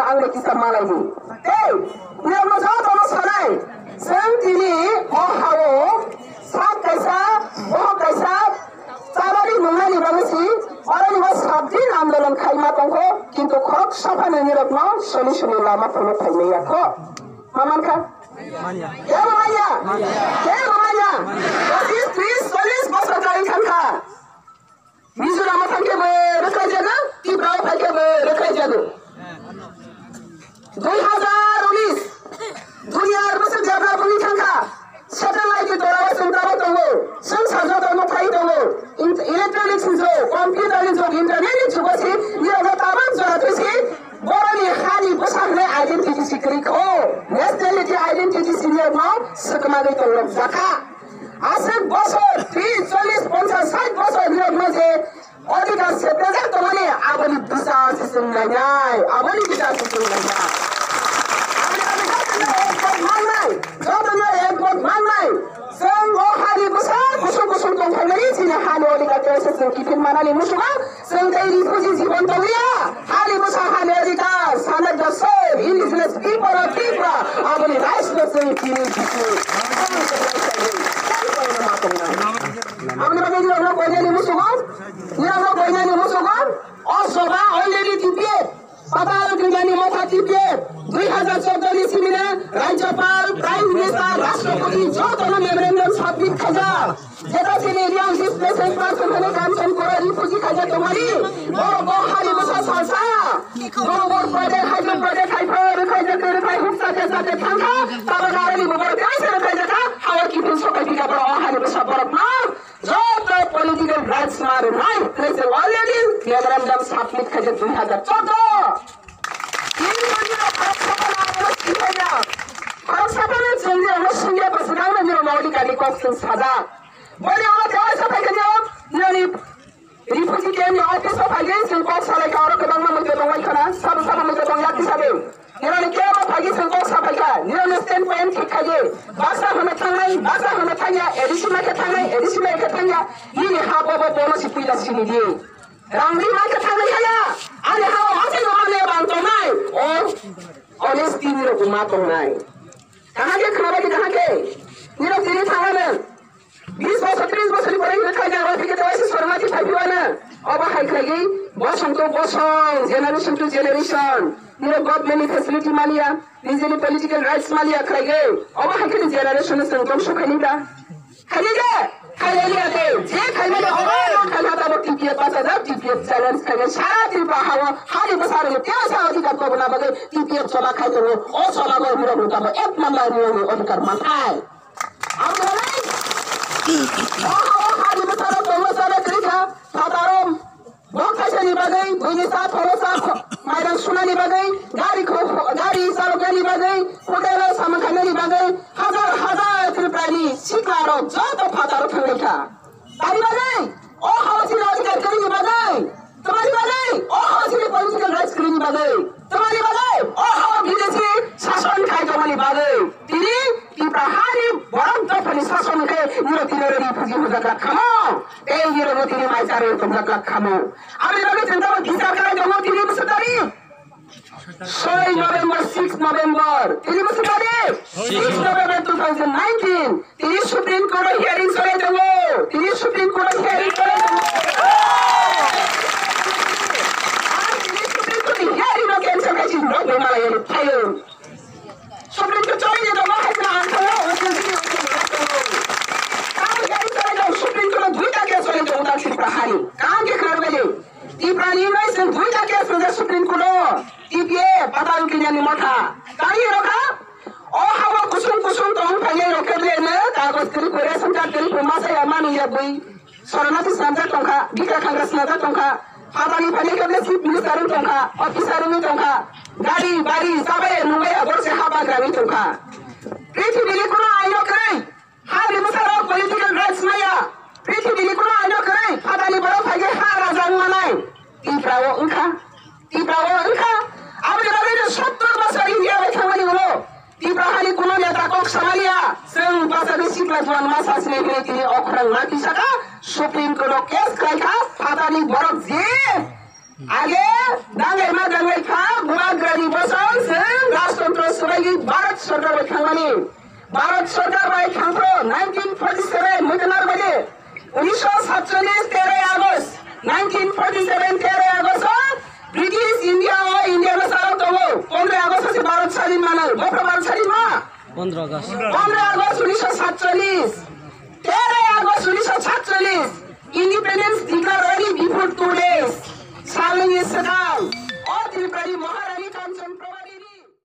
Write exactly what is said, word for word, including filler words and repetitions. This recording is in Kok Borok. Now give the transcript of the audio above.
Ang bai kisa malai di. Tei, nirokno jotono sanai. Chwng tini o hao sak kaisa, bohok kaisa, chabani nungnani bagwi si, oroni bo sabdin andolon khaima tongkho, kintu khoroksa phano nirokno solution ni lama phunuk phaimaya kho. Ma mankha? Manya. Kebo manya? Manya. Kebo manya? Manya. Pochis, tris, chollis bosor kari thangkha. Mizoram o thangkhe bo rwkhlaijago, Tripura o phaikhe bo rwkhlaijago. Dui hazar unis, duniyar bwswk develop wngwi thangkha. Satellite ni tola o chwng tabuk tongo, swngchar joto nukphai tongo. In-, electronics ni jug, computer ni jug, internet ni jugo si, nirokno tabuk jora thwisi, boroni hani bwsa hwnwi identity si kwrwi kho. Nationality identity si nirokno swkmagwi tongrok jakha. Aswk bosor, tris, chollis, ponchas, sait bosor nirokno je odhikar septejak tongmani, aboni bichar se chwng nainai, aboni bichar se chwng nainai. Aboni bagwi jotono ekmot mangnai, jotono ekmot mangnai. Chwng o hani bwsa kusung kusung tongphaimani chini hani odhikar tei se chwng kiphil manani muchungo. Chwng tei refugee jibon tongya, hani bwsa hani odhikar, son of the soil, indigenous people of Tripura, aboni rights no chwng tini bisu. Aboni bagwi nirokno koinani musugo, nirokno koinani musugo, o soba already T P F, Patal Gangani Motha T P F, dui hazar chordo ni simina, Rajyapal, Prime Minister, Rashtrapati, jotono memorandum submit khaijak. Jeta chini Riang displaced person hwnwi kanchon koro refugee khaijak tongmani, borok bo hari bwsa salsa. Borok bo project, hydro project hai phai rwkhaijak, rwkhai huk sate sate thangkha, tabuk aroni bo borok tei se rwkhaijakha, hao kiphil sokai phika borok o hari bwsa borok no. Joto political rights ma rwnai, hwnwi se already memorandum submit khaijak dui hazar chordo. Tini bo nirok khoroksa phano ano singkhaijak. Khoroksa phano chwng nirokno singya bwswk ang nirokno odhikar ni kok chwng sajak. Boni ulo tei waisa phaikha nirok, nirokni refugee camp ni office o phaigwi chwng kok salaikha, oro kwbangma muitu tongwai khana, sabo sabo muitu tongya kisa de. Nirokni camp o phaigwi chwng kok saphaikha, nirokni stand point thik khaigwi, baksa hwnwi thangnai, baksa hwnwi thangya, A D C mai khe thangnai, A D C mai khe thangya, nini ha bobo bono si puila sini di. Rang ri mai khe thangnai haya, ani ha o asai no mane bang tongnai, o honesty nirok ma tongnai. Kaham khe khna bai di, kaham khe. Nirok tini thangmano. Bis bosor, tris bosor ni pore hino khaijak rw thike tei waisa sorma thi phai phiwana. Obo hai khlaigwi bosong to bosong, generation to generation. Nirok government ni facility maliya, nijeni political rights maliya khlaigwi. Obo hai kheno generation no chwng tongso khaini da. Khaini da? Khaini liya de. Je khaimani obo no khaina tabo T P F bachajak, T P F challenge khaina sara Tripura hao, hani bwsarokni tei sa odhikar kobona bagwi T P F choba khai tongo. O choba bo nirok ni tabo ek number nirok ni odhikar manthai. Aboni bagwi, o ha-, o hani bwsarok tongo chana kwrwi kha, phataro bok thaisani bagwi, buini cha phoro cha kho-, mairang sunani bagwi, gari kho-, gari chaloknani bagwi, hotel o samung khainani bagwi, hajar hajar Tripura ni sikla rok joto phataro thangwi kha. Tamni bagwi, o ha-o chini odhikar kwrwini bagwi, tamni bagwi, o ha-o chini political rights kwrwini bagwi, tamni bagwi, o ha-o bidesi sason khai tongmani bagwi, tini Tripura hani borok dophani sason khe nirok tini oro refugee hwnjak lak khamo, tei nirok tini mai charwi tongjaklak khamo. Aboni bagwi chwng tamo bichar khlai tongo tini bwswk tari. Soi November, six November. Tini bwswk tari? Six November two thousand nineteen. Tini Supreme Court o hearing choli tongo. Tini Supreme Court o hearing choli tongo. Ang tini Supreme Court ni hearing no cancel khai chini rok bai malai ani phaio. Supreme Court choli ni tongo hai khna ang thango, o T V ni o T V ni tongo. Tamo hearing choli tongo, Supreme Court o duita case choli tongo ta Tripura hani. Kaham khe khna rwbaidi. Tripura ni wngwi chwng duita case rijak Supreme Court o. T P F, Patal Gangani Motha. Tani rokha? O hao kusung kusung tong phainai rok khe ble no kagoj kwrwi kho, ration card kwrwi kho, masa ya manu ya bui. Soronati swnamjak tongkha, bikra khangra swnamjak tongkha, phatani phainai khe ble chief minister wng tongkha, officer wngwi tongkha, gari, bari, chabai, nungbai, borok se ha bagra wngwi tongkha. Prithibini kuno aino kwrwi, ha rimwsarok political rights maya, prithibini kuno aino kwrwi, phatani borok phaikhe ha raja wngmanai. Tiprao wngkha, Tiprao wngkha, aboni bagwi no sottor bosor India bai thangmani ulo Tipra hani kuno neta kok samaliya, chwng bachani sikla juan masa sini hwnwi tini okhorang ma kisaka, Supreme Court o case khlaikha, phatani borok je Age dangai ma dangai kha, bubagrani bosong chwng rajtontro swbaigwi Bharat Sarkar bai thangmani. Bharat Sarkar bai thangphro nineteen forty-seven muitanaro bade unisho satchallis terai August, nineteen forty-seven terai August o British India o India no salok tongo. Pondro August se Bharat sadin mano. Bokra Bharat sadin ma? Pondro August. Pondro August unisho satchallis.